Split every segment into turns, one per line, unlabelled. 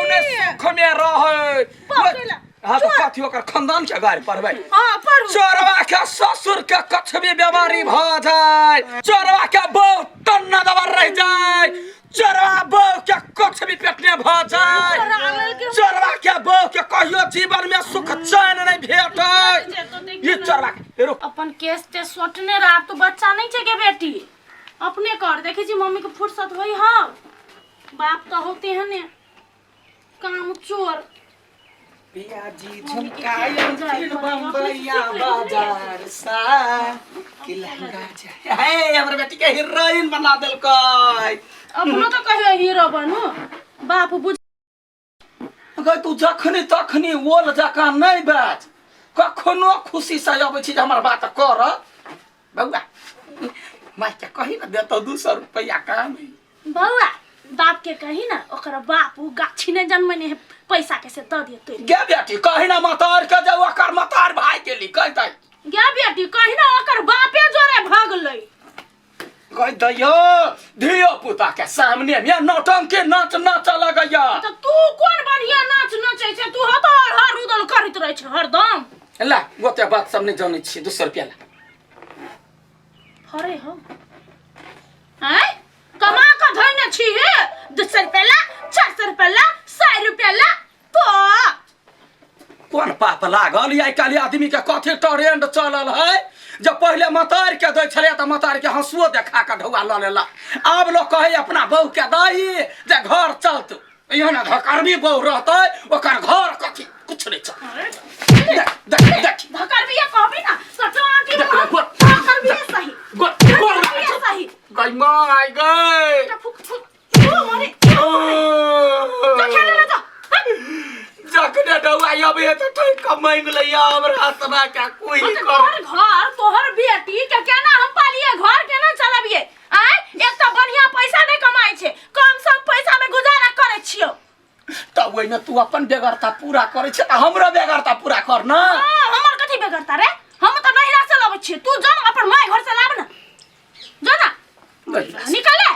ने सुख में रहै।
पकड़ला।
हाँ तो कथी ओकर खानदान के गारि पढ़बै?
हाँ, पढ़ू।
चोरवा के ससुर के कछबी बीमारी भ जाय, चोरवा के बहू टन्ना दबर रह जाय, चोरवा बहू के कछबी पेटने भ जाय, चोरवा के बहू के कहियो जीवन में सुख चैन नहीं भेटै। ये चोरवा के रुक।
अपन केस ते सोटने रह, आब तो बच्चा नहीं छै के बेटी, अपने कर। देखै छी मम्मी के फुर्सत होई? हाँ, बाप तो होते हैं ने काम चोर।
पियाजी झुमकायल फिर बम्बैया बाजार सा कि लहंगा जाए हे। हमर बेटी के हीरोइन बना देलकै।
अपनो तो कहियो हीरो बनू, बाप बुझ
गै, तू जखनी तखनी ओल जकाँ नहि बाज। कखनो खुशी से अबै छी जे हमर बात कर। बौआ, माय के कही ने देतौ 200 रुपैआ, काम है।
बौआ, बाप के कही ना, ओकर बाप उ गाछी ने जन्मने है पैसा के, से दऽ दिए तोड़ि।
गे बेटी, कही ना मतार के जे ओकर मतार भाई गेली कहि दै।
गे बेटी, कही ना, ओकर बापे जोरे भगलै।
कहि दैयो, धियो पुता के सामने में नौटंकी नाच नाच लगैया।
तऽ तू कोन बढ़िया नाच नचै छै? तू हतो हर उदल करैत रहै छै हरदम।
ला, ओते बात सब नहि जानै छियै, 200 रुपया ला।
फरे हो आय, कमा कऽ धैने छी हे। 200 रुपया ला, 400 रुपया ला, 100 रुपया ला तो।
कोन पाप लागल? आइ काल्हि आदमी के कथी ट्रेंड चलल है जे पहिले मतार के दै छलै तऽ मतार के हंसुओ देखा के ढौआ लऽ लेला। आब लोग कहै अपना बहू के दही जे घर चलतौ। इहो ने धकर्मी बहू रहतै, ओकर घर कथी कुछ नहीं चल। देख देख देख।
धकरबिया कहबी ना सचो आंटी।
देख, देख, गोर।
धकरबिया सही।
गोर गोर।
धकरबिया सही।
गई माय गई।
फुक फुक ओ मरे जो खेले ला जा।
जखने डौआ अबै तऽ ठोकि कऽ मांगि लैया हमरा सभा के कोई
हाँ, तऽ
कर।
तोहर घर तोहर बेटी के केना हम पालिए, घर केना चलाबिए आय? एक तऽ बढ़िया पैसा नहीं कमाई छै, कम सम पैसा में गुजारा करे छियो।
तऽ ओहिमे तू अपन बेगरता पूरा करै छै तऽ हमरो बेगरता पूरा कर ना।
हाँ, हमर कथी बेगरता रे? हम तऽ नहिरा से लबै छियै, तू जो ना अपन माय घर से लाब ना, जो ना।
नहिरा से।
निकल ले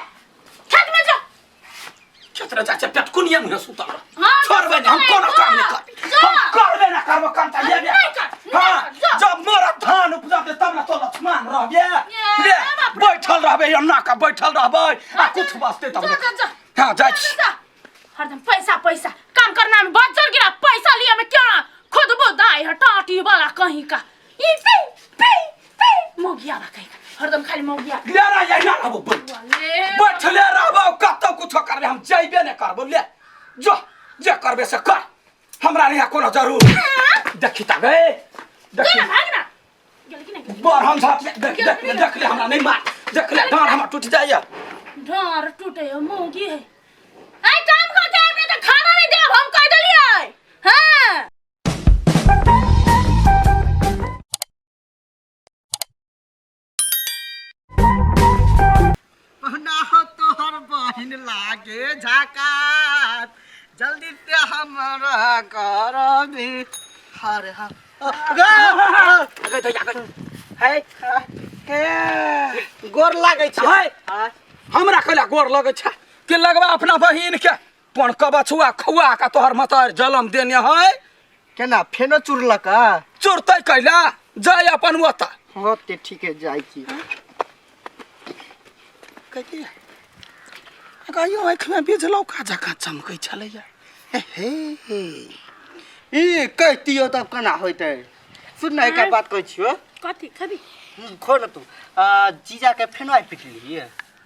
खेत में जो।
क्षेत्र जा छै, पेटकुनिया मुँहे सुतल रह।
हाँ,
छोड़बै नहि, हम कोनो काम नहि करबै।
जा।
हम करबे ना करबो काम तऽ ये
नहि कर, नहि
हाँ,
कर, जा।
जब मोर धान उपजतै तब ने तो लक्ष्मण रहबे।
ये,
ले,
बाप रे।
बैठल रहबै, एना कऽ बैठल रहबै आ कुछ बचतै तब
जा,
ने।
जा, जा।
हाँ, जाइ छी।
जा, हरदम पैसा पैसा काम करना में बज्जर गिरा, पैसा लिया में क्या खुद बुदाई है टाटी वाला कहीं का। ई पी पी पी मोगिया बा कहीं का, हरदम खाली मोगिया।
ले ना, एना रहबो बैठ।
ले।
बैठले रहबो, कतौ कुछो करबे हम जइबे नहि करबो। ले जो, जे करबे से कर, हमरा नहीं कोनो जरूर। देखी ता गए देखी।
जा ना, भाग ना, गेल कि नहीं गेल?
बड़ हम झाप ले, देख देख ले, देख ले, हमरा नहीं मार, देख ले, डाँड़ हमर टूट जाइए।
ढार टूटे है मोगी है। ऐ काम कर के आबे तो खाना नहीं देब हम, कह देलिए। हां।
पहुना हो तोहर बहिन लागे झाकात, जल्दी से हमरा करबी हर हर
गए दैया गए।
है हे, गोर लागै छै।
है।
हाँ।
हमरा कैला गोर लगै छै कि लगबा अपना बहिन के? कोन कबछुआ खुआ का तोहर मतार जलम देने है?
केना फेनो चुरलक?
चुरतै कैला? जाय अपन ओतऽ।
होते, ठीक है, जाइ छी।
कहिया कहियो आँखिमे बिजलौका जकाँ चमकै छलैया। हे हे,
ई कहितियो तब केना होइतै? सुन ने, एकटा बात कहै छियो।
कथी खबी?
खो न तू। जीजा के फेनो आइ पिटली?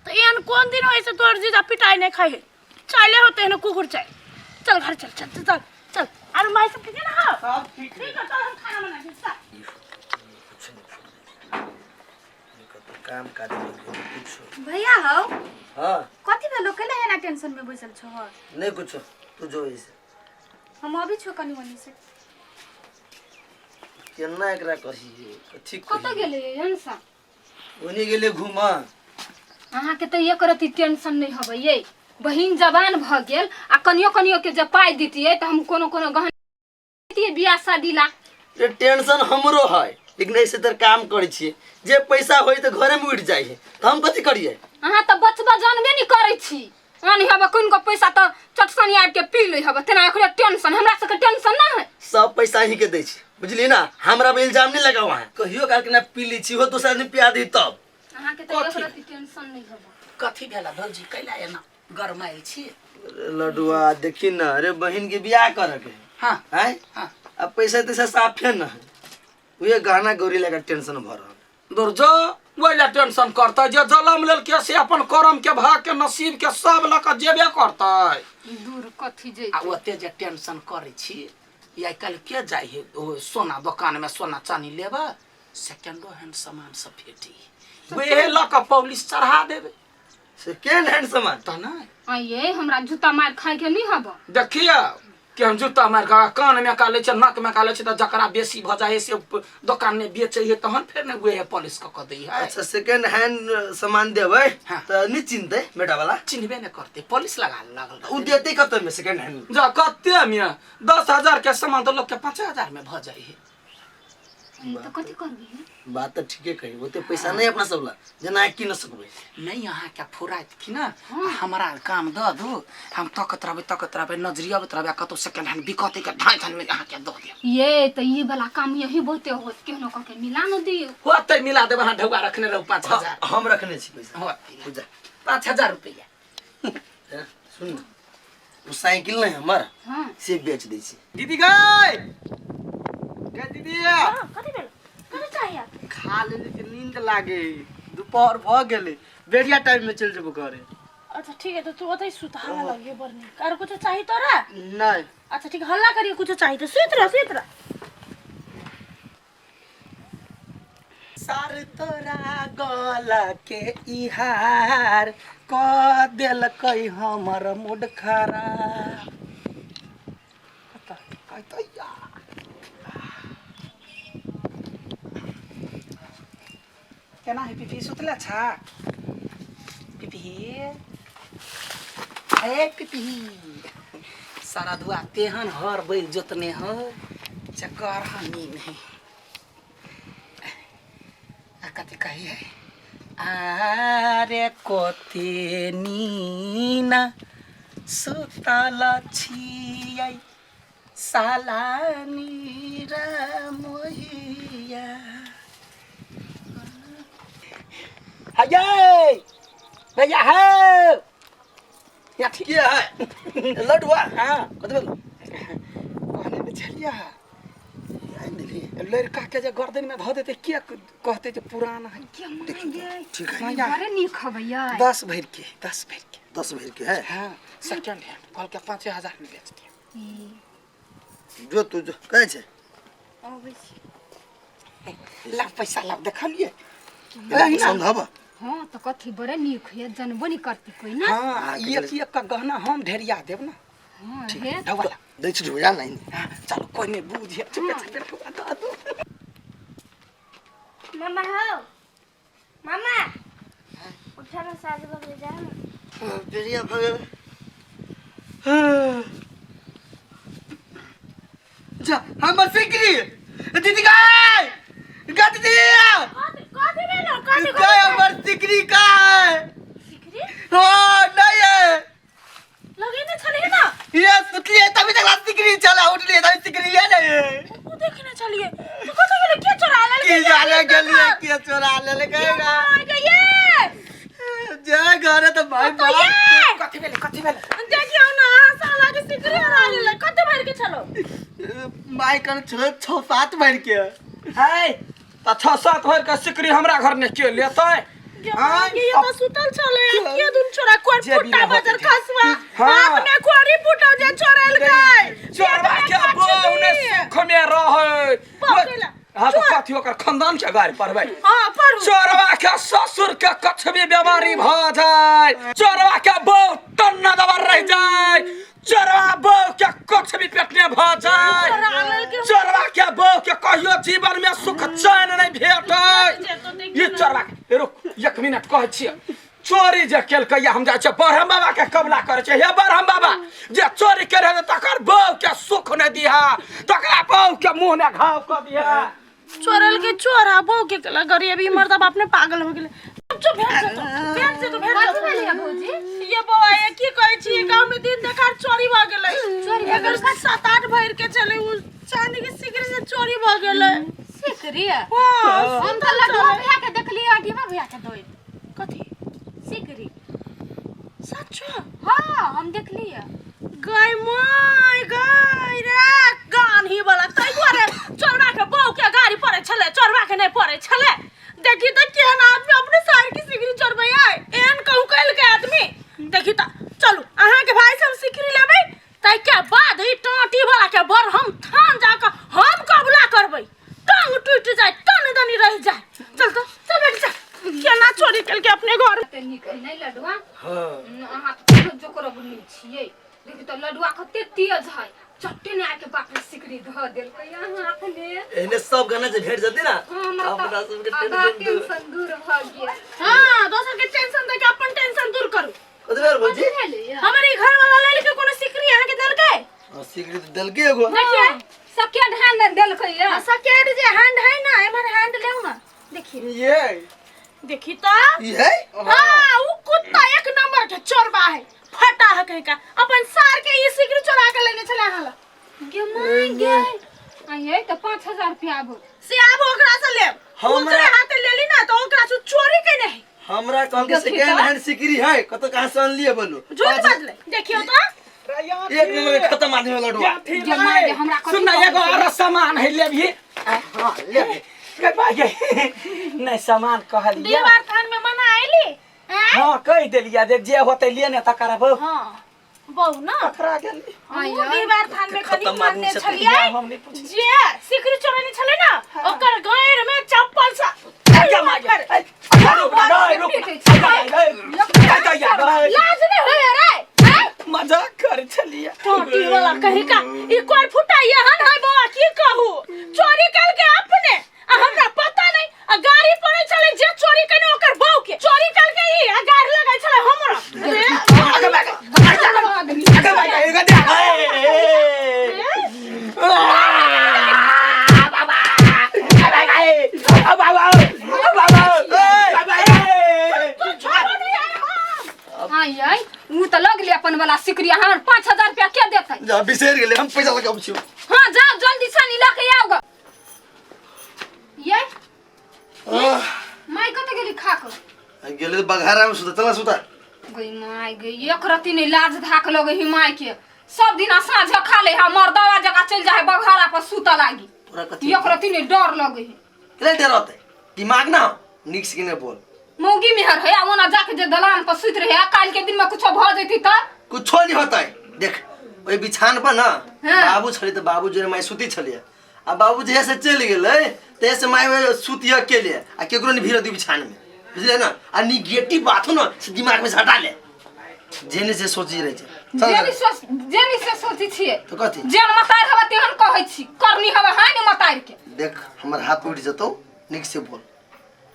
तो एहन कोन दिन होइ से तोहर जीजा पिटाई नहीं खाइ है? चाले होते है ना कुकुर चाय। चल घर चल, चल चल चल चल। आर my सब ठीक है ना? हो
सब ठीक।
ठीक है, चल हम खाना बना के चल।
काम काज नहीं कुछो।
भैया हौ।
हाँ।
कथी भेलो? कैला एना टेंशन में बैसल छो?
नहीं कुछो, तू जो ऐसे।
हम अभी छो कनी मनी से।
केना एकरा कहिए, कथी
कतऽ
कहिए?
गेलै एहन सा?
ओने गेले घूम।
अहाँके तऽ एक रति टेंशन नहि हबै ये। बहिन जवान भऽ गेल आ कनियो कनियो के जब पाइ दितियै तऽ हम कोनो कोनो गहना दितियै बियाह शादी ला।
रे टेंशन हमरो है, लेकिन ऐसे तर काम करै छियै, जे पैसा होय तऽ घरे में उठि जाइ है, तऽ हम कथी करियै?
अहाँ तऽ बचबा जानबे नहि करै छी। आनी हबे कोन को पैसा तऽ चटसनी आबि के पी लै हबे तेना एकरे टेंशन हमरा सबके टेंशन ना है।
सब पैसा ही के दै छी, बुझली ना? हमरा पे इल्जाम नहीं लगाओ। अहाँ कहियो काल के ना पी ली छी, हो दोसर आदमी पिया दी तब।
अहाँके तऽ एक रत्ती टेंशन नहि हबे।
कथी भेला भौजी, कैला एना गरमायल छी?
अरे लडुआ देखी ना, अरे बहिन के बियाह करे के है।
हाँ।
आँय?
हाँ।
अब पैसा तैसा साफे न है, उहे गहना गौरी लगा टेंशन भर रहल।
दुर्जो ओहि लए टेंशन करतै जे जलम लेलकै से अपन करम के भाग के नसीब के सब लऽ कऽ जेबे करतै।
दूर कथी जे
आ ओते जे टेंशन करै छी, ई आइ काल्हि के जाइ है ओ सोना दोकान में सोना चानी लेबऽ, सेकेंडो हैंड सामान सब भेटी, वेहे लऽ कऽ पॉलिश चढ़ा देबै।
सेकेंड हैंड सामान?
तऽ नहि।
आइए हमरा जूता मार खाए के नहीं हबो।
देखिए कि हम जूता मारि कऽ कान में का लै छै, नाक में का लै छै, तऽ जकरा बेसी भऽ जाइ है से दोकान में बेचै है, तहन फेर ने उहे पॉलिश कऽ कऽ दै है।
अच्छा, सेकेंड हैंड सामान देबै?
हाँ।
तऽ नहि चिन्हतै बेटा वाला?
चिन्हबे ने करतै, पॉलिश लगा लागल
उ देतै कते में सेकेंड हैंड?
जा कते में 10,000 के सामान तऽ लोक के 5,000 में भऽ जाइ है।
तऽ कथी करबी?
बात तऽ ठीके कही, ओते पैसा नहीं अपना सब ला जेना की न सकबै।
नहीं, अहाँके फुराइत कि ना हमरा काम दऽ दू, हम तकत रहबै तकत रहबै, नजरियबैत रहबै, आ कतौ सेकेंड हैंड बिकतै के ढाई धान में अहाँके दऽ देब।
ये तऽ ई वाला काम यही बहुते होत, केहनो कऽ के मिला न दियौ।
होतै, मिला देब। अहाँ ढौआ रखने रहू 5,000।
हम रखने छी पैसा।
होतै।
बुझा।
5,000 रुपैआ।
सुन न, ओ साइकिल नहीं हमर।
हाँ।
से बेच दै छी।
दीदी गए गए दीदी।
हाँ, कथी भेल? कथी चाहिए?
खा लेली के नींद लागे, दोपहर भ गेलै, बेरिया टाइम में चलि जेबो घरे।
अच्छा ठीक है, तो तू ओतै सुत, हल्ला लगियो बड़ नीक। आर कुछो चाही तोरा?
नहीं।
अच्छा ठीक है, हल्ला करियो कुछो चाही तो सुति रह, सुति रह।
सार तोरा गला के इहार क देलकै हमर मूड खराब। कतऽ केना है पिपी? सुतले छा पिपी? हे पिपी, सारा धुआ तेहन हर बैल जोतने हो चक्कर हनी नहीं। आ कथी कही है? आरे कते नीना सुतल छियै साला नीरा मोहिया। हये भैया हो या ठीक
के है लडुआ?
हाँ।
कथी भेल?
कहने में छलिया।
आनि देली।
लड़का के जे गर्दन में धऽ देते के कहते जे पुरान है।
के माय
ठीक है।
माया।
बड़े नीक हबै यै।
10 भरि के, 10 भरि के।
10 भरि के है?
हाँ, सेकेंड हैंड कहलकै 5,000 में बेच दिया।
जो तू जो कहै छै।
अबै छी।
ला पैसा ला, देखलिए।
पसंद हब?
हाँ तऽ कथी बड़े नीक है, जानबो नहीं करती कोई ना।
हाँ, एक एक का गहना हम ढेरिया देब ना।
हाँ हे।
ढौआ ला।
दै छी ढोया नहीं।
हाँ, चलो कोई नहीं बूझे, चुपे चुपे ढौआ दऽ दू।
मामा हो, मामा उठा ना, साँझ बजे जा ना।
बेरिया भऽ गेल।
जा हमर सिकरी दीदी गाय गा दीदी।
कथी कथी भेलो? कथी?
गाय हमर सिकरी का है?
सिकरी?
हाँ नहीं है।
लगेने छलियै ना।
ये सुतलिए तभी तक सिकरी चला, उठलिए तभी सिकरी ये नहीं है।
ओ देखने छलियै तो कथी भेलै? के चोरा लेल?
की जाने गेलिए के चोरा लेलकै गा।
ये
जय घरे तो भाई
तो ये
कथी भेलै, कथी भेलै?
देखियौ ना, साला के सिकरी हरा लेलै। कते भरि के छलो?
माय कर छो छो सात भर के।
है तऽ 6-7 भरि के सिकरी हमरा घर ने के लेतै?
आय ये तो सुतल छले, के दुन छोरा कोर
जे भी
फुटा
रहत
बजर
जे।
खसवा।
हाँ।
हाथ में कोरी फुटौ जे छोड़ल गए।
चोरवा के बहू ने सुख में रहै।
पकड़ला।
हाँ तऽ कथी ओकर खानदान के गारि पढ़बै?
हां पढ़ू।
चोरवा के ससुर के कछबी बीमारी भऽ जाय, चोरवा के बहू टन्ना दबर रह जाय, चोरवा बहू के कछबी पेटने भऽ जाय, चोरवा के बहू के कहियो जीवन में सुख चैन नहीं भेटै। ये चोरवा के रुक एक मिनट, कहै छियै चोरी जे केलकै या हम जाइ छियै ब्रह्म बाबा के कबला करै छियै। हे ब्रह्म बाबा, जे चोरी केने हेतै तकर बहू के सुख नहि दिहा, तकरा बहू के मुँह ने घाव कऽ दिहा।
चोरल के चोर आ बहू के कला गरीबी मर्द बाप ने पागल हो गेले। सच्चो भेट जेतो, भेट जेतो, भेट
कथी
जेतो।
भेलै है भौजी?
ये बौआ, ये की कहै छी, गाँव में दिन देखार चोरी भऽ गेलै।
चोरी भऽ
एकर 7-8 भरि के छलै उ चांदी के सिकरी, से चोरी भऽ गेलै।
सिकरी?
हाँ।
हम तऽ लडुआ भैया के देखलियै, अडीबा भैया के दोइ।
कथी?
सिकरी।
सच्चो?
हाँ, हम देखलियै।
गय my गय रे गान्ही वाला, ताहि दुआरे चोरबा के बहू के गाड़ी पड़े छलै, चोरबा के नहि पड़े छलै। देखी तऽ केहन आदमी अपने सार की सिकरी चोरबै आय, एहन कहू कैलकै आदमी। देखी तऽ, चलू अहाँके भाई से हम सिकरी लेबै, ताहिके बाद ई टाँटी वाला के बर हम थान जाकऽ हम कबूला करबै, टांग टूटि जाय तन दनी रहि जाय। चल तऽ चल बेटी चल। केना चोरी केलकै अपने घर?
कते नीक है नहि लडुआ?
हाँ।
अहाँ तऽ कोनो जोकरब नहि छियै। देखी तऽ लडुआ कते तेज है, चट्टे ने आके बाप रे सिकरी धऽ देलकै अहाँ अपने।
एहने सब गाना जे भेट जते ना,
हमरा
अपना
तऽ
सबके
आधा
टेंशन दूर।
टेंशन दूर भऽ गेल।
हाँ, दोसर के टेंशन दे के अपन टेंशन दूर करू।
कथी भेल भौजी?
भेलैया?
हमर ई घर वाला लेल के कोनो सिकरी अहाँ के देलकै?
हाँ, सिगरेट देलकै एगो।
देखिए।
सेकेंड हैंड देलकै या।
सेकेंड जे हैंड है ना, एमहर हैंड लेउ ना, देखिए।
ये
देखी तो।
ई है।
हाँ, उ कुत्ता एक नंबर के चोरबा है, फटा है कहीं का, अपन सार के ई सिकरी चोरा के लेने छले अहाँ लग।
गे my गे, आये तऽ 5000 रुपया आबो।
से आब ओकरा से लेब।
हमरा-
ओकरे हाथे लेली ना तो ओकरा से चोरी केने है।
हमरा कहल के सेकेंड हैंड सिकरी है, कतौ कहाँ से अनलिए बोलू?
झूठ बाजले, देखियो तो।
एक नंबर के खत्म आदमी लडुआ।
गे my गे, हमरा कथी
सुन ना, एगो
कहै छै?
आरो सामान है, लेबही?
हाँ, ले।
गे माय गे, नहि सामान कहलियै।
दीवार थान में मना आइली?
हाँ, कहि देलियै जे जे होतै ले ने तऽ करबौ।
हाँ बहु ना
पकड़ा गेली।
हमहूँ दीवार थान में कनी
खत्म आदमी
मारने
छथिन।
छलियै।
हम नहि पूछै।
जे सिकरी चोरने छलै ना, ओकर गैर में चप्पल से
गे my गे, ऐ, रुक ना, गै, रुक ना। गै, गै, गै, गै, गै।
लाज नहीं होय रे हैं?
मजाक करै छलियै।
टोटी वाला कही का ई कोर फुटा एहन है बौआ, की कहू, चोरी कल के अपने आ हमरा पता नहीं, आ गाड़ी पड़े छले जे चोरी कने ओकर बहू के चोरी कल के ई, आ गाड़ी लगै छले हमरा रे।
अगे my गे, अगे my गे, गै, गै। बाबा, बाबा, बाबा, बाबा।
छोड़ो नहीं यार हम।
हाँ यै, उ तऽ लगले अपन वाला सिकरी, हमर 5000 रुपया के देतै?
जा, बिसरि गेलै, हम पैसा लगाबै छियौ।
हाँ, जाओ जल्दी से लऽ के आउ ग। यै, माय कतऽ गेली खा कऽ?
गेलै बघारा में सुता, चला सुता।
गई my गई, एक रत्ती नहीं लाज धाक लगे ही my के। सब दिन साँझ खा ले हा, मर्दवा जगह चलि जाए बघारा पर सुता लागी।
तोरा कथी?
एक रत्ती नहीं डर लगे ही।
केना डर होतै? दिमाग ना हो, नीक से केने बोल।
मौगी मेहर है आ ओना जाके जे दलान पर सुति रहे, आ काल्हि के दिन में कुछो भऽ जैती तऽ?
कुछो नहीं होतै। देख, ओहि बिछान पर ना
हाँ।
बाबू छलै तऽ बाबू जोरे माय सुती छलियै, आ बाबू जहिया से चलि गेलै तहिया से माय सुती अकेले, आ केकरो नहीं भीड़ दी बिछान में, बुझले ना? आ निगेटिव बात हो ना से दिमाग में से हटा ले, जेने से सोची रहे छै। चल।
जेनी सोच, जेनी से सोचै छियै।
तो कथी?
जेन मतार हवा तेहन कहै छी, करनी हवा है ने मतार के।
देख, हमर हाथ उठि जतौ, नीक से बोल,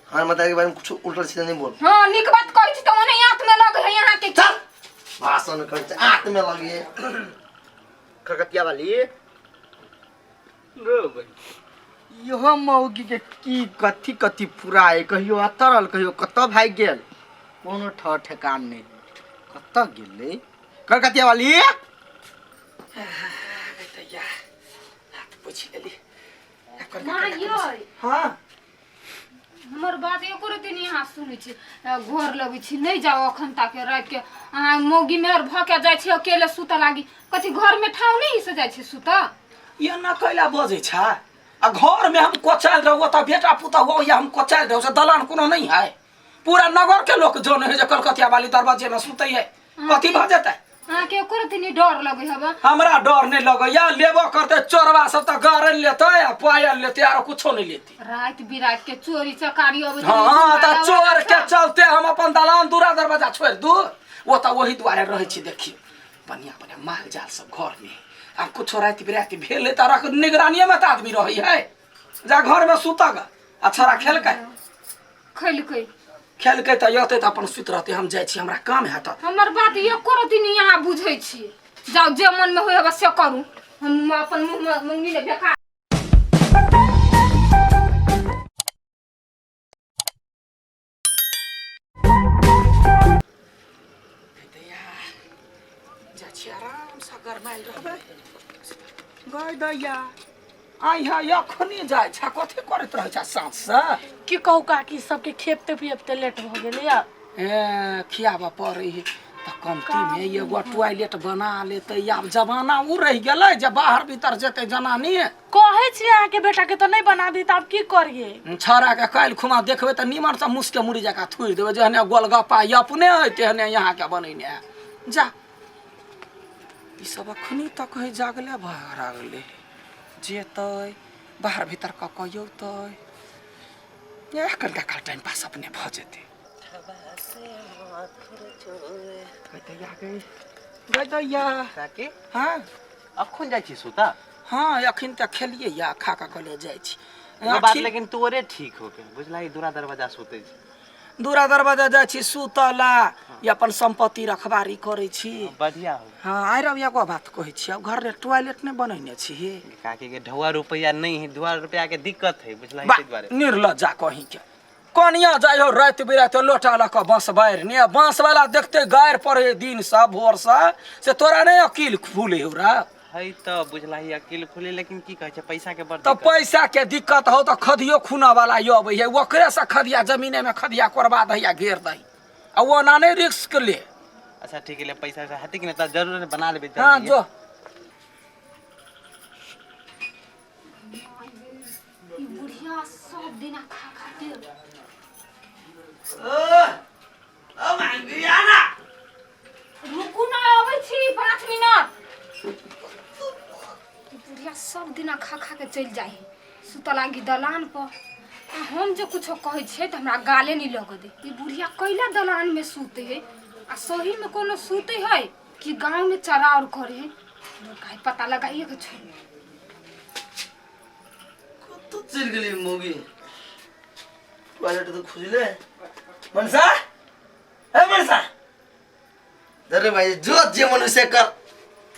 हमर माता के बारे में कुछ उल्टा सीधा नहीं बोल।
हाँ, नीक बात कहै छी तऽ ओने आँत में लगे है यहाँ के।
चल, भाषण कर छै, आँत में लगे।
कलकतिया वाली रो बहिन, इहो मौगी के की कथी कथी फुराए, कहियो अतरल, कहियो कतऽ भागि गेल, कोनो ठर ठेकान नहि, कतऽ गेलै कलकतिया वाली?
पूछि लेली।
माँ यै।
हाँ।
हमर बात एको रत्ती नहि अहाँ सुनै छी। घर लगै छी, नहि जाउ अखन ताके राति के। अहाँ मौगी मेहर भऽ के जाइ छी अकेले सुतऽ लागी, कथी घर में ठाव नहि से जाइ छी सुतऽ?
एना कैला बजै छ? आ घर में हम कोचायल रहू, ओतऽ बेटा पुतहु हो या हम कोचायल रहू, से दलान कोनो नहीं है। पूरा नगर के लोग जन है जे कलकतिया वाली दरवाजे में सुतै है, कथी भऽ जेतै?
अहाँके एको रत्ती नहि डर लगै हबे?
हमरा डर नहीं लगैया। लेबो करतै चोरवा सब तऽ गरल लेतै आ पायल लेतै, आरो कुछो नहीं लेतै।
राति बिराति के चोरी चकारी अबै छै।
हाँ, तऽ
जुआ
चोर के
सब।
चलते हम अपन दलान दूरा दरवाजा छोड़ि दू? ओ तऽ ओही दुआरे रहै छी। देखियौ, बढ़िया बढ़िया माल जाल सब घर में, आब कुछो राति बिराति भेलै तऽ रख निगरानिये में तऽ आदमी रहै है। जा, घर में सुतग। आ छोरा खेलकै?
खैलकै।
खेलकै तऽ अयतै तऽ अपन सुति रहतै, हम जाइ छी, हमरा काम हैत।
हमर बात एको रत्ती नहि अहाँ बुझै छी। जाउ, जे मनमे होइ हबे से करू, हम अपन मुँह में मुँगनी ने बेकार।
गरमायल रहबै। गय दैया आइ है अखनी जाइ छ, कथी करैत रहै छ साँझ से?
की कहू काकी, सबके खेपते पियबते लेट भऽ गेलैया।
ए खियाबऽ पड़ै है तऽ कमतीमे एगो टॉयलेट बना लेतै। आब जमाना ओ रहि गेलै जे बाहर भीतर जेतै जनानी।
कहै छी अहाँके बेटा के तऽ नहि बना दी, तऽ आब की करियै?
छौड़ाके काल्हि खुमा देखबै तऽ नीमनसँ मुसके मुड़ी जकाँ थुरि देबै, जेहने गोलगप्पा अपने है तेहने यहाँके बनेने है। जा ई सब अखनी तक है जागले भऽ गेलै, जेतै बाहर भीतर कऽ कऽ औतै, इएह कनिका काल टाइम पास अपने भऽ जेतै। गैदैया गै गैदैया।
काकी।
हाँ।
अखन जाइ छी सुता?
हाँ अखन तऽ खेलियै या खा कऽ कहलियै जाइ छी।
एगो बात लेकिन तोरे ठीक हो गेल बुझला, ई दूरा दरवाजा सुतै छी।
दूरा दरवाजा जाइ छी सुतला या अपन सम्पत्ति रखबारी करै छी।
बढ़िया हो।
हाँ आइ रौ एगो बात कहै छी, घर रे टॉयलेट नहि बनेने छी?
काकी के ढौआ रुपैआ नहीं है, ढौआ रुपैआ के दिक्कत है बुझला, ताहि दुआरे।
निर्लज्जा कहीं के कनिया जाइ हो राति बिराति लोटा लऽ कऽ बाँस बारि ने, बाँस वाला देखते गारि पड़े दिन से भोर से, से तोरा नहीं अकील फूले हो रा?
है तऽ बुझला ही अकील खुले, लेकिन की कहै छै पैसा के बड़
तऽ
दिक्कत।
पैसा के दिक्कत हो तऽ खदियो खूना वाला अबै है, ओकरे से खदिया जमीने में खदिया कोरबा दही आ घेर दही, आ ओना नहीं रिस्क ले।
अच्छा ठीक है, पैसा वैसा हेतै कि नहि तऽ जरूर बना लेबै।
हाँ
जल्दी।
जो
ई बुढ़िया सब दिना खा खा के रुकू ना, अबै छी 5 मिनट। ई बुढ़िया सब दिना खा खा के चलि जाइ है सुतऽ लागी दलान पर, आ हम जे कुछो कहै छियै तऽ हमरा गाले नहि लगऽ दे। ई बुढ़िया कैला दलान में सुते है? आ सही में कोनो सुते है कि गाँव में चरार करे है? काहे पता लगाइए के छोड़।
कतऽ चलि गेलै मौगी? टॉयलेट तऽ खुजले। मनसा, हे मनसा, अरे भाई जो जे मन से कर,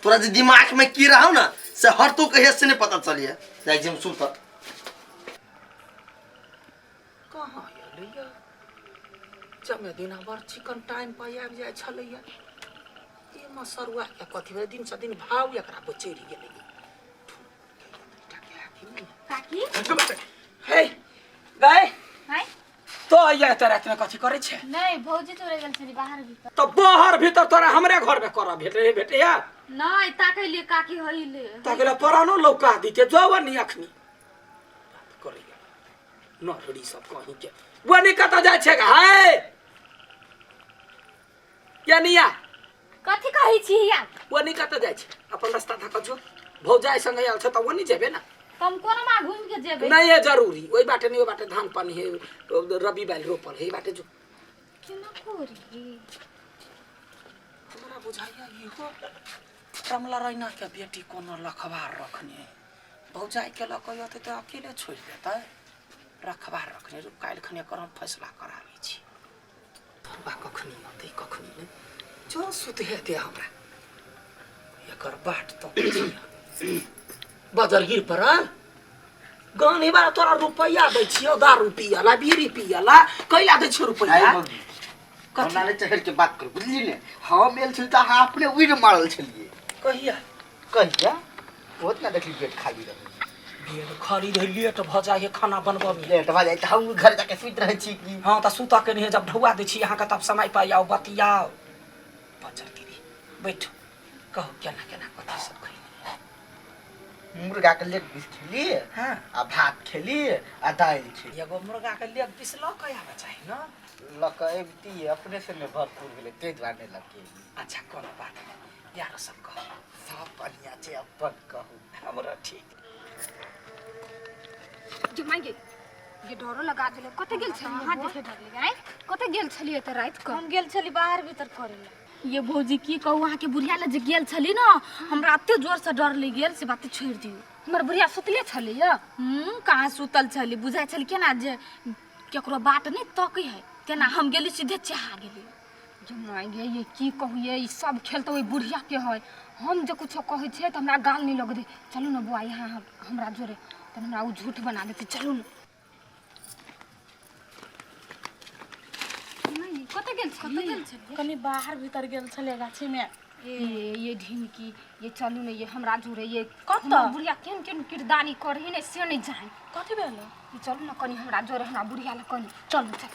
तोरा जे दिमाग में की रहा ना से हर तू कहिया से नहीं पता चलिए। जाइ छी हम सुत।
कहाँ एलैया? जमे दिना बड़ चिकन टाइम पर आबि जाइ छलैया। ई मसरुआ के कथी भेलै, दिन से दिन भाव एकरा पर चढ़ि गेलै।
काकी।
हे गए
हाय।
तो आइया एते राति में कथी करै छै?
नहीं भौजी तोरे गेल छली बाहर भीतर।
तऽ बाहर भीतर तोरा हमरे घर में करऽ भेटे भेटैया?
नहीं ताकै लिए काकी होइले।
ताकि परानो लौका दिते जब नी अखनी बात करैया नरड़ी सब कहीं के वो नहीं कतऽ जाइ छै हाय या निया।
कथी कहै छी हिया?
वो नहीं कतऽ जाइ छै, अपन रास्ता धऽ कऽ जो। भौजाइ संगे आयल छै तऽ वो नहीं जेबे ना?
हम कोन मा घूम के जेबै?
नहीं है जरूरी, ओहि बाटे नहीं, ओहि बाटे धान पानी है, रबी बालि रोपल है, ई बाटे जो।
केना करी?
हमरा बुझाइया इहो रमला रैना के बेटी कोनो लखबार रखने, भौजाइ के लऽ कऽ अयतै तऽ अकेले छोड़ि देतै। रखबार रखने रुक, काल्हि खने एकर हम फैसला कराबै छी। तरुआ कखनी अतै कखनी नहि, जो सुतहे दे हमरा, एकर बाट तऽ बजर गिर पड़ल गानी बार। तोरा रुपैआ दै छियौ दारू पियला बीड़ी पियला, कैला दै छियौ रुपैआ?
हमरा नहि चढ़ के बात कर बुझली ने। हम एल छली तऽ अहाँ अपने उड़ि मारल छलियै।
कहिया?
कहिया बहुत ना देखली पेट खाली रहै।
बेड खाली रहै, लेट भऽ जाइ है खाना बनबऽ में।
लेट भऽ जाइ तऽ हम घर जाके सुति रहै छी की?
हाँ तऽ सुतऽ के नहीं, जब ढौआ दै छी अहाँके तब समय पर आउ बतियाउ। बचल दीदी बैठू, कहू केना केना कथी सब खैली?
मुर्गा के लेग पीस खेली।
हाँ।
आ भात खेली आ दालि खेली।
एगो मुर्गा के लेग पीस लऽ कऽ आबऽ चाही ने।
लऽ कऽ अबितियै, अपने से नहि भरपूर भेलै ताहि दुआरे नहि लऽ के एलियै।
अच्छा कोनो बात नहि, यार सब कह।
सब बढ़िआँ छै, अपन कहू?
हमरा ठीक।
जे मांगे ये डरो लगा देले। कतऽ गेल छलियै? अहाँ देखे डर लगे आँय। कतऽ गेल छलियै तऽ राति कऽ?
हम गेल छली बाहर भीतर करे ला। ये भौजी की कहू, अहाँके बुढ़िया लए जे गेल छली ने, हमरा एते जोर से डर लागि गेल से बात छोड़ि दियौ।
हमर बुढ़िया सुतले छलैया?
हूँ, कहाँ सुतल छली, बुझाइ छली केना जे केकरो बाट नहि तकै है तेना। हम गेली सीधे चहा गेली।
जे माय गे, ये की कहू, ये ई सब खेल तऽ ओहि बुढ़िया के है। हम जे कुछो कहै छियै तऽ हमरा गाल नहि लगै। चलू ने बौआ यहाँ हमरा जोरे, तऽ हमरा ओ झूठ बना देतै। चलू ने। नहि, कतऽ गेल छली?
कनि बाहर भीतर गेल छलियै गाछीमे।
ए ये ढिमकी ये चलू ने ये हमरा जुड़े ये
कतऽ?
हमर बुढ़िया केहन केहन किरदानी करही ने से नहीं जाए।
कथी भेल?
ये चलू ने कनी हमरा जोरे हमरा बुढ़िया लग कनी चलू चल।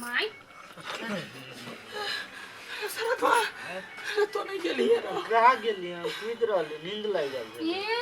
माई
तो नहीं गेलिए रे।
कहाँ गेलियै हम? सुति रहली, नींद लागि गेल।
ये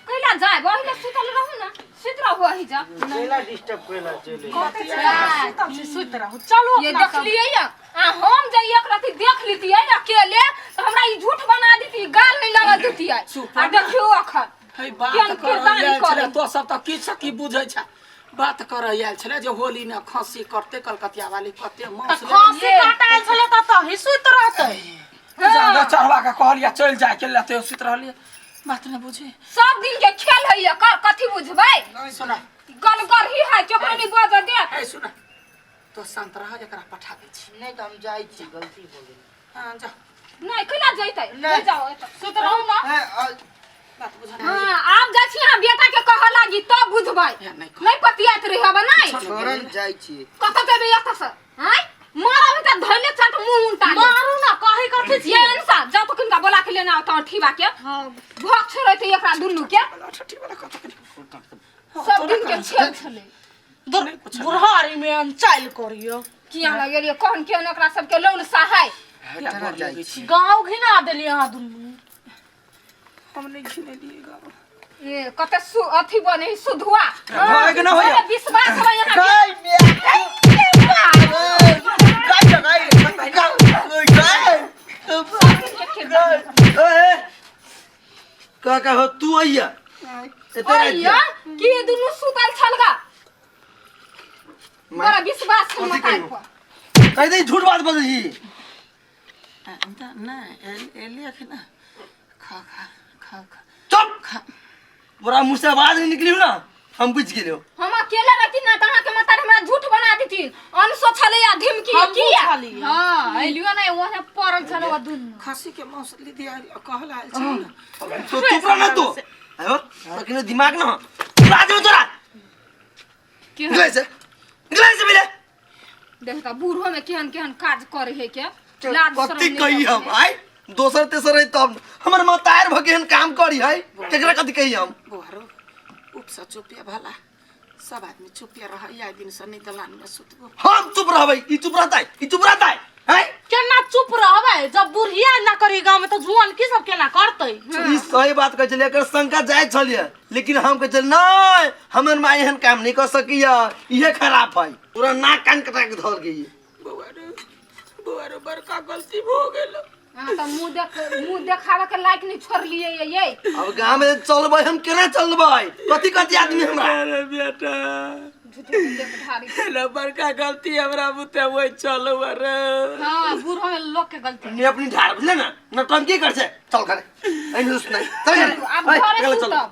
कैला जाए ओहिला सुतल रहू ना, सुत रहू अही जा।
कैला डिस्टर्ब कैला चले?
सुतल छी, सुति रहू, चलू।
ये
अपना सब।
देखलियै या आ हम जे एक रति देख लितियै अकेले तऽ हमरा ई झूठ बना दिती, गाल नहीं लगा दितियै। आ देखियौ अखन
हे बात
केहन
करऽ
किरदानी
आयल छलै
करै।
तो सब तऽ की से की बुझै छै। बात करऽ आयल छलै जे होली ने खस्सी करते कलकतिया वाली कते
तऽ
मांस लेबै।
खाँसी काटायल छलै तऽ तही सुति रहतै।
जादा चढ़वा के कहलियै चलि जाय के लेते सुति रहलियै, बात नहि बुझी।
सब दिन के खेल होइया, कर कथी बुझबै?
सुना
गलगरही है, केकरो नहीं बजऽ देत।
ए सुना तो शांत रह, एकरा पठा दै छी।
नहि तऽ हम जाइ छी, गलती भऽ गेल।
हाँ जा।
नहीं कैला जैतै? नहीं जाओ एतऽ सुत रहू ना।
बात बुझा।
हाँ आब जाइ छी अहाँ बेटा के कहऽ लागी तब बुझबै।
या नहि कह।
नहीं पतियात रहब नहीं।
छोड़न जाइ छी।
कतऽ जेबै एतऽ से? आँय मारब तऽ धैले चट मुँह उनटा लेब।
मारू ना, कही कथी छी?
ये अंसा जा तो किनका बोला के लेना आता ठीबा के भक छोड़ैते एकरा दुनू के।
ठठी वाला कतऽ के
सब दिन के छेल छलै।
बुढ़ारी में अनचाइल करियो।
किया लगेलियै कोन केहन ओकरा सबके लौल सहाय।
हटना जाइ छी।
गाँव घिना देलियै अहाँ दुनू।
हम नहीं घिनेलियै गाँव।
ए कते सु अथी बने सुधुआ।
भय के न होइया।
बड़ा विश्वास है यहाँ के।
गाय मे गाय गाय गाय गाय।
सब दिन के किरदानी
ए का का हो तू अइया एते राति
ओइया की दुनू सुतल छलगा? बड़ा विश्वास है
कथी
मकान
कहियौ?
पर।
कहि दे झूठ बात बजै छी।
नहि एलियै कि ना खा खा खा खा।
चुप, पूरा मुंह से आवाज नहीं निकली ना, हम बुझ गेलियो।
हम अकेले रहती ना त अहाँ के माता हमरा झूठ बना देथिन। अनसो छलै या धिमकी
हमहूँ
किया?
छलियै।
हाँ एलियो नहीं ओहे पड़ल छल ओ दुनू।
खस्सी के मांस लीदी कहल आयल छै ने।
तो चुप रह ना तू। आयो तोरा किनो दिमाग ना पूरा दे तोरा। निकले से, निकले से पहिले।
देख त बूढ़ो में केहन केहन काज करे है के लाज शरम
कथी
नहीं
कही हम?
रखै।
आय दोसर तेसर है तब हमर मतार भ केहन काम करी है, केकरा कथी कही हम?
बोहरो उपसा चुपिया भला सब आदमी चुपिया रह, या दिन से नहीं दलान में सुतबो।
हम चुप रहबै, ई चुप रहतै, ई चुप रहतै हैं?
केना चुप रहबै जब बुढ़िया ना करी गाँव में तऽ जुआन की सब केना करतै?
ई सही बात कहै छलियै, एकर शंका जायज छलियै, लेकिन हम कहै छलियै नहीं हमर माय एहन काम नहीं कर सकीया, इहे खराब है। पूरा नाक कान कटा के धर गई।
बौआरो बौआरो बड़का गलती भो गेल।
अहाँ तऽ मुँह देखाबे के लायक नहीं छोड़लियै ये ये।
अब गाँव में चलबै हम केना चलबै? कथी कथी आदमी हमरा?
अरे बेटा
झूठे देख ढारी।
ना बड़का गलती हमरा बुते वही चलू अरे।
हाँ बूढ़ो में लोग के गलती।
ने अपनी ढार बुझले ना नौटंकी कर छे। चल घरे एनी सुन नहीं चल घरे।
आब
ओए,
घरे
चल, चल।
सुतब।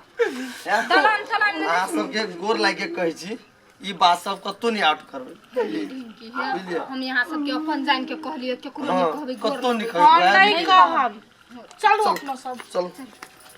दलान चलान नहि।
अहाँ सबके गोर लागि के कहै छी ई बात सब कतौ नहीं आउट करबै।
ढिमकी हे, हम यहाँ सबके अपन जान के कहलियै केकरो नहीं
हाँ
कहबै गोर
कतौ नहीं
हम
कहबै।
नहीं कहब, चलू अपना सब।
चल।